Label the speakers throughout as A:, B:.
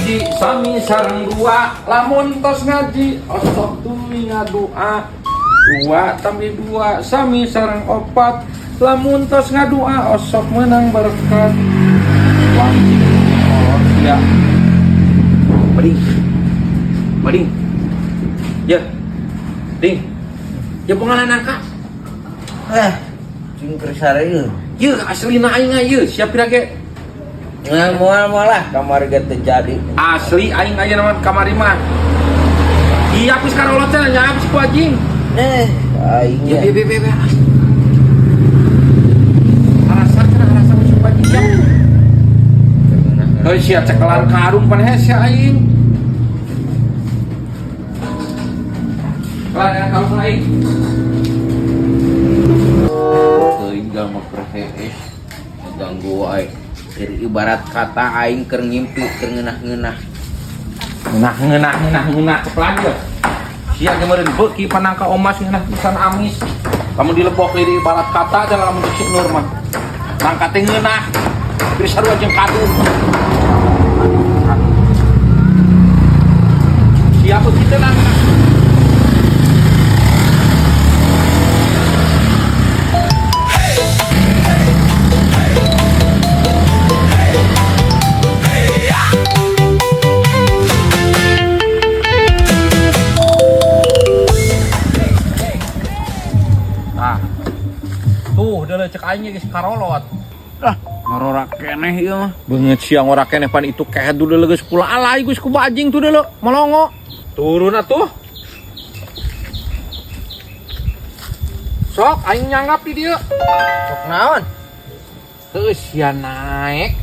A: hiji sami sareng dua, lamun tos ngaji osok tuluy ngadua. Dua tambih dua sami sareng opat, lamun tos ngadua osok menang berkat. Wanci kolot sia. Bading. Bading. Ya. Ding. Ya pengalan nangka.
B: Eh, cing keur sare ieu.
A: Yeuh aslina aing ieu siap pira ge.
B: Nah, moal-moal lah kamari ge teu jadi.
A: Asli aing aya nama kamari mah. Iya geus karolot cenah nya habis ku anjing.
B: Eh, aing
A: Ya
B: ya.
A: be be be be. Arasa cenah arasa geus ku anjing ya. Heuh sia cekelan karung pan hese aing. Kelan karung aing.
B: Teuing jalma keur hees. Ganggu wae. Keur ibarat kata aing keur ngimpi keur ngeunah-ngeunah.
A: Ngeunah ngeunah ngeunah ngeunah kepelan ye. Sia ge meureun beuki panangka omas ngeunah pisan amis. Lamun dilebok di ibarat kata cenah lamun cek Nur mah. Nangka teh ngeunah. Geus sarua jeung kadun. Sia beuki teh nangka. Nah. Tuh, deuleu cek aing geus karolot.
B: Lah, ngorora keneh ieu mah.
A: Beungeut siang ora keneh pan itu kehed deuleu geus kula alay geus ku bajing tuh deuleu melongo. Turun atuh. Sok aing nyanggap di dieu.
B: Sok naon?
A: Heuh sia naek.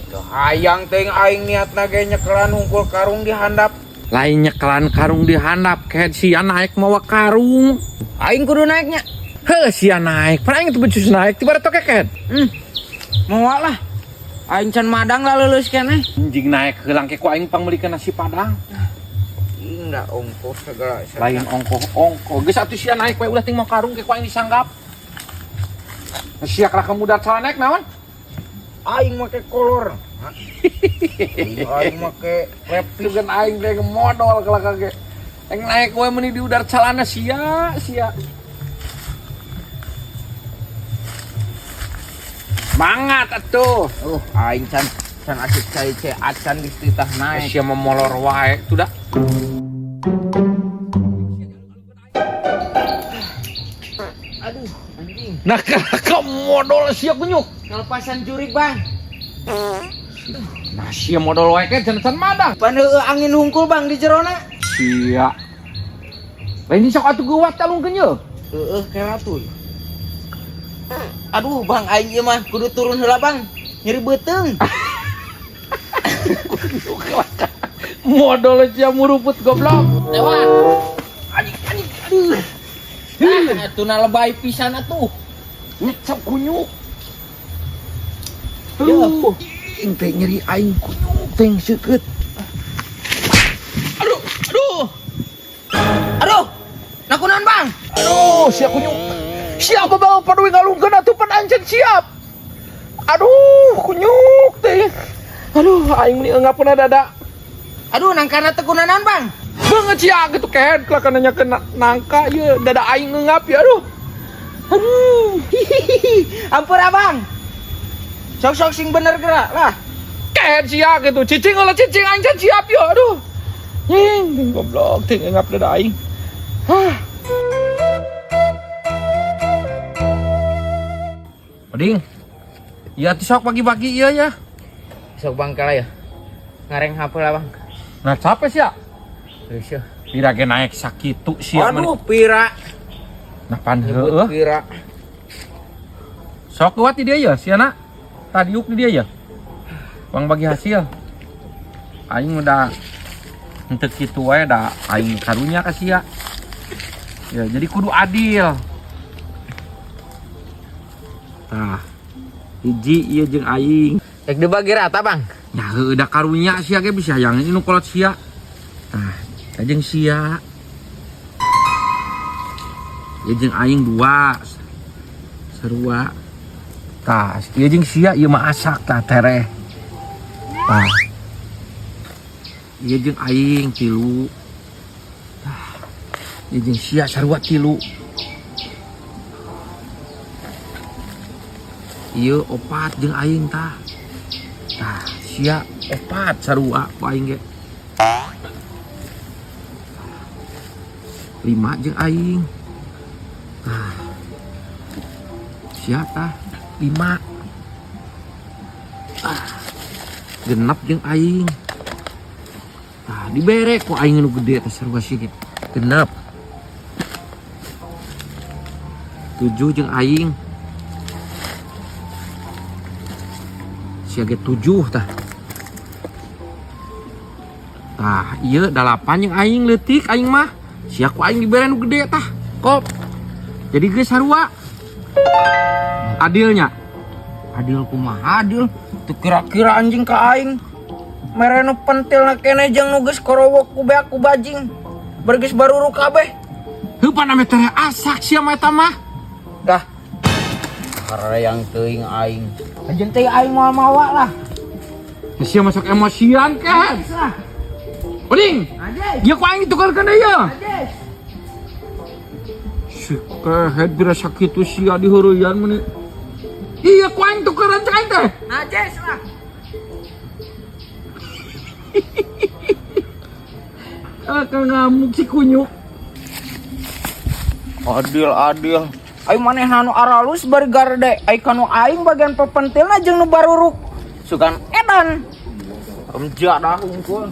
B: Teu hayang teuing aing niatna ge nyekelan hungkul karung di handap.
A: Lain nyekelan karung di handap kehed sia naek mawa karung.
B: Aing kudu naeknya.
A: Heuh sia naek. Pan aing teu becus naek tiba tok kehed.
B: Moal lah. Aing can madang lah leuleus keneh.
A: Anjing naek heulang ke ku aing pangmeulikeun nasi padang.
B: Ing da ongkoh segala.
A: Lain ongkoh-ongkoh. Geus atuh sia naek we ulah ting mau karung ke ku aing disanggap. Sia kalah kemudat salah naek naon?
B: Aing make kolor. Aing make lepis.
A: Sugan aing teh modol kalah kage. Aing naek we meuni di udar calana sia sia. Semangat atuh.
B: Aing can can asik cai cai acan geus titah naek.
A: Sia memolor wae tuh dah.
B: Aduh, anjing.
A: Nah, ke modol sia kunyuk.
B: Kelepasan jurig, Bang.
A: Nah, sia modol wae ke can madang.
B: Pan heueuh angin hungkul, Bang, di jerona.
A: Sia. Lain sok atuh geuwat calungkeun ye.
B: Heueuh kela tuh. Aduh, Bang, aing ieu mah kudu turun heula, Bang. Nyeri beuteung.
A: Modol sia muruput goblok.
B: Lewat.
A: Anjing anjing aduh.
B: Ah, atuh lebay pisan atuh.
A: Nyecep kunyuk. Tuh, aing teh nyeri aing kunyuk teh seukeut. Aduh, aduh.
B: Aduh. Nah kunaon, Bang?
A: Aduh, sia kunyuk. Siapa bang paduwi ngalungkeun atuh pan anjeun siap. Aduh, kunyuk teh. Aduh, aing meni eungapna dada.
B: Aduh, nangkana teh kunaon, Bang?
A: Beungeut sia gitu kehed kelakan nanyakeun nangka ieu dada aing eungap ya aduh. Aduh.
B: Ampura, Bang. Sok-sok sing bener gerak lah.
A: Kehed sia gitu. Cicing ulah cicing aing can siap yo aduh. Nying goblok teh eungap dada aing. Hah. Oding. Ya atuh sok pagi-pagi ieu ya.
B: Sok Bang kala ya. Ngareng HP lah, Bang.
A: Nah, capek sia.
B: Geus ya.
A: Pira ge naek sakitu sia.
B: Aduh, pira.
A: Nah pan
B: Nyebut
A: heueuh.
B: pira.
A: Sok kuat di dia ya, siana. Tadiuk di dia ya. Bang bagi hasil. Aing udah henteu kitu wae da aing karunya ka sia. Ya, jadi kudu adil. Tah. Hiji ieu jeung aing.
B: Rek dibagi rata, Bang.
A: Nah, heueuh da karunya sia ge bisa hayang nu kolot sia. Tah, jeung sia. Ieu jeung aing dua. Sarua. Tah, ieu jeung sia ieu mah asak tah tereh. Tah. Ieu jeung aing 3. Tah. Ieu jeung sia sarua 3. Ieu 4 jeung aing tah. Tah, sia 4 sarua ku aing ge. 5 jeung aing. Tah. Sia tah 5. Tah. 6 jeung aing. Tah, dibere ku aing nu gede teh sarua sia ge. 6. 7 jeung aing. Sia ge 7 tah. Tah, ieu 8 jeung aing leutik aing mah. Sia ku aing dibere nu gede tah. Kop. Jadi geus sarua. Adilnya.
B: Adil kumaha adil? Teu kira-kira anjing ka aing. Mere nu pentilna keneh jeung nu geus korowok ku beak ku bajing. Bergeus baruruk kabeh.
A: Heuh pan ame teh asak sia mah eta mah.
B: Dah. Harayang teuing aing. Ajen teh aing moal mawa lah.
A: Sia masuk emosian kan. Uding. Ieu ku aing ditukarkeun deui ieu. Si kehed bira sakitu sia diheureuyaan meuni. Iya ku aing tukeran cek aing teh.
B: Najis lah.
A: Kakak ngamuk si kunyuk.
B: Adil adil. Ai manehna nu aralus bari garde, ai kanu aing bagian pepentilna jeung nu baruruk. Sugan edan. Remja dah unggul.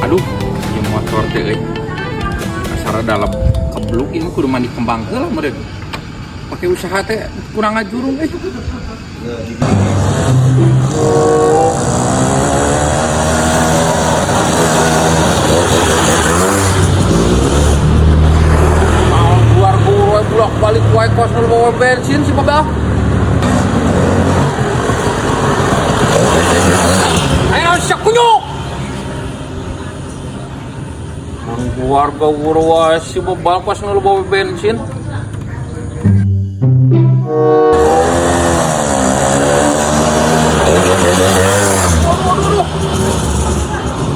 A: Aduh, ieu motor teh euy. Asara dalam kebluk ieu mah kudu mandi kembang heula meureun. Pake usaha teh kurang ngajurung euy. Keluar guru bolak balik wae kos nu bawa bensin si babah. Ayo siap kunyuk. Keluarga guru wae si babah kos nu bawa bensin.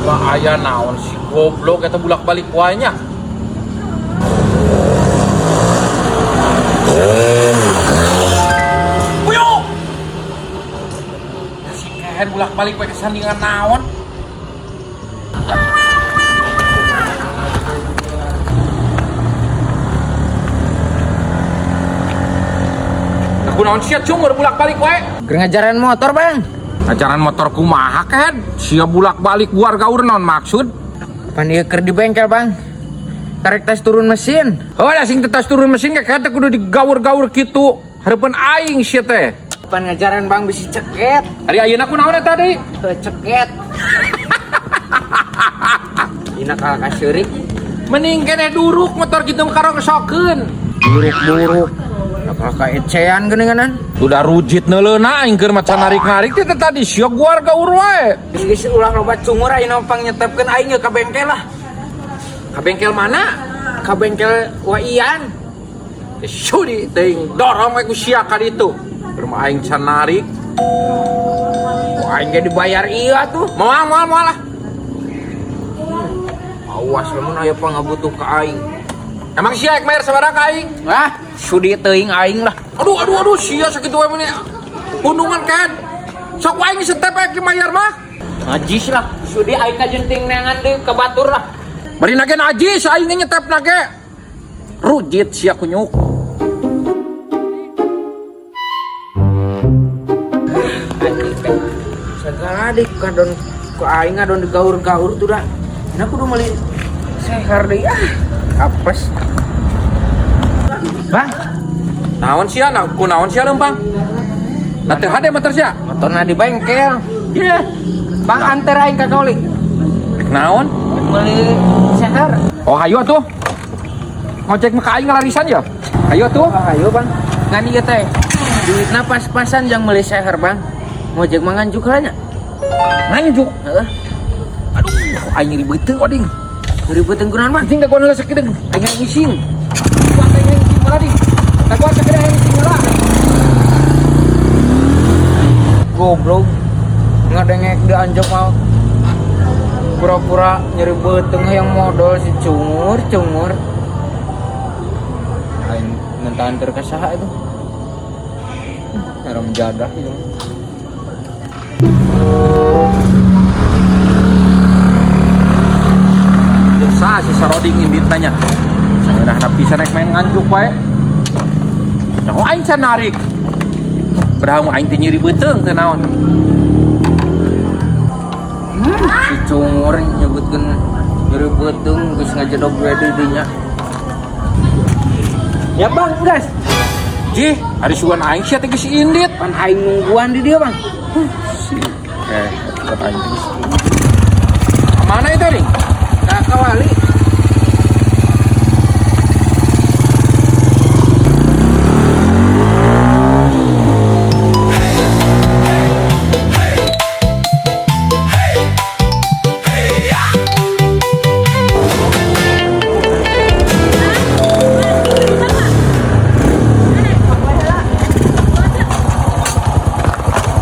A: Wah, aya naon si goblok eta bolak-balik wae nya. Puyuk! Si kehen bolak-balik wae kesandingan naon. Aku naon sia cungur bolak-balik wae.
B: Keur ngajaran motor, Bang.
A: Ngajaran motor kumaha kehen? Sia bolak-balik guar gaur naon maksud?
B: Pan ieu keur di bengkel, Bang. Tarik tes turun mesin.
A: Oh, da sing tes turun mesin ge teh kudu digaur-gaur kitu. Hareupeun aing sia teh.
B: Pan ngajaran Bang bisi ceket.
A: Ari ayeuna kunaon eta deui?
B: Teu ceket. Dina kalah ka seurik.
A: Mending keneh duruk motor kitu mah karongsokeun.
B: Duruk-duruk. Kalah ka ecean geuninganan.
A: Udah rujit neuleuna aing keur maca narik-narik teh tadi sia guar gaur wae.
B: Geus ulah loba cungur ayeuna pang nyetepkeun aing ka bengkel lah.
A: Ka bengkel mana?
B: Ka bengkel Waian.
A: Sudi teuing dorong we ku sia ka ditu. Keur mah aing can narik.
B: Wah, aing ge dibayar ieu atuh.
A: Moal moal moal lah.
B: Awas lamun aya pangabutuh ka aing.
A: Emang sia ek bayar sabaraha ka aing?
B: Wah, sudi teuing aing lah.
A: Aduh aduh aduh sia sakitu wae meni. Pundungan kan. Sok wae geus setep ek mayar mah.
B: Najis lah. Sudi aing kajenting neangan deui ka batur lah.
A: Bari nage najis aing nyetep nage. Rujit sia kunyuk.
B: Segala di kadon ku aing ngadon digaur-gaur tuh dah. Nah kudu meuli seher deui ah. Apes. Bang,
A: Naon sia? Nah, ku naon sia leumpang? Nah teu hade motor sia.
B: Motorna di bengkel. Iya. Bang anter aing ka kauli.
A: Rek naon?
B: Meuli seher.
A: Oh, hayu atuh. Ngojek mah ka aing ngalarisan ya. Hayu atuh.
B: Oh, hayu Bang. Ngan ieu teh. Duitna pas-pasan jang meuli seher, Bang. Ngojek mah nganjuk heula nya.
A: Nganjuk.
B: Heeh.
A: Aduh, aing ribet teu oding.
B: Ribet teu kunaon, Bang?
A: Anjing dagoan heula sakieu aing ngising. Mana di? Dagoan sagede hayang tinggal.
B: Goblok. Ngadengek dianjak mah pura-pura nyeri beuteung hayang modol si cungur cungur. Aing ngentahan ka saha itu. Haram jadah itu.
A: Dosa si Saroding indit nanya. Saya dah bisa naik main nganjuk wae. Nyaho aing can narik. Padahal mah aing teh nyeri beuteung teh naon.
B: Si cungur nyebutkeun nyeri beuteung geus ngajedog we di dinya. Ya bang, gas.
A: Jih, ari sugan aing sia teh geus indit.
B: Pan aing nungguan di dia bang.
A: Si kata aing teh geus indit. Mana itu ring?
B: Ka kawali.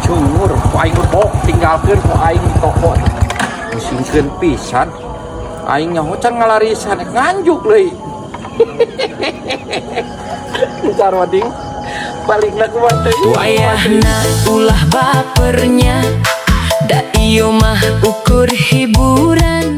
A: Cungur, ku aing lebok tinggalkeun ku aing di toko. Musingkeun pisan. Aing nyaho can ngalarisan nganjuk leuy. Sarwading balikna ku teh.
C: Wayahna ulah bapernya. Da ieu mah ukur hiburan.